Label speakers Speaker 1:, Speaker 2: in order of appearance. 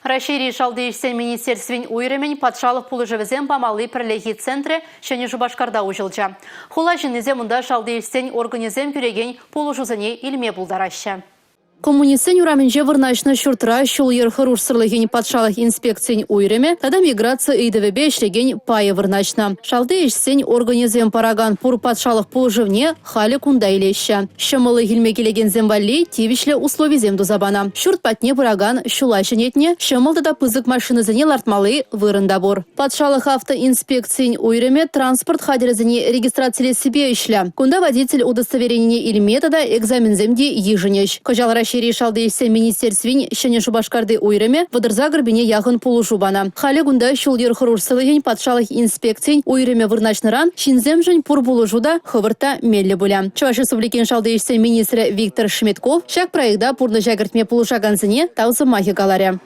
Speaker 1: Раҫҫейри шалти ӗҫсен министерствин уйрӑмӗн патшалӑх пулӑшӑвӗсем памалли пӗрлехи центрӗ Ҫӗнӗ Шупашкарта уҫӑлчӗ. Хула ҫыннисем унта шалти ӗҫсен органӗсем кӳрекен пулӑшусене илме пултараҫҫӗ. Коммунистсен урамӗнче вырнаҫнӑ ҫуртра ҫул-йӗр хӑрушсӑрлӑхӗн патшалӑх инспекцийӗн уйрӑмӗ тата миграци ыйтӑвӗпе ӗҫлекен пайӗ вырнаҫнӑ. Шалти ӗҫсен органӗсем паракан пур патшалӑх пулӑшӑвне халӗ кунта илеҫҫӗ. Ҫӑмӑллӑх илме килекенсем валли тивӗҫлӗ условисем туса панӑ. Ҫурт патне пыракан ҫула ҫӗнетнӗ, ҫӑмӑл тата пысӑк машинӑсене лартмалли вырӑн та пур. Патшалӑх автоинспекцийӗн уйрӑмӗ транспорт хатӗрӗсене регистрацилессипе ӗҫлӗ. Кунта водитель удостоверенине илме тата экзаменсем те йышӑнӗҫ. Кӑҫал Раҫҫейри шалти ӗҫсен министерствин Ҫӗнӗ Шупашкарти уйрӑмӗ 38 пине яхӑн пулӑшу панӑ. Халӗ кунта ҫул-йӗр хӑрушсӑрлӑхӗн патшалӑх инспекцийӗн уйрӑмӗ вырнаҫнӑран ҫынсемшӗн пур пулӑшу та хӑвӑрт та меллӗ пулӗ. Чӑваш Республикин шалти ӗҫсен министрӗ Виктор Шметков ҫак проекта пурнӑҫа кӗртме пулӑшакансене тав сӑмахӗ каларӗ.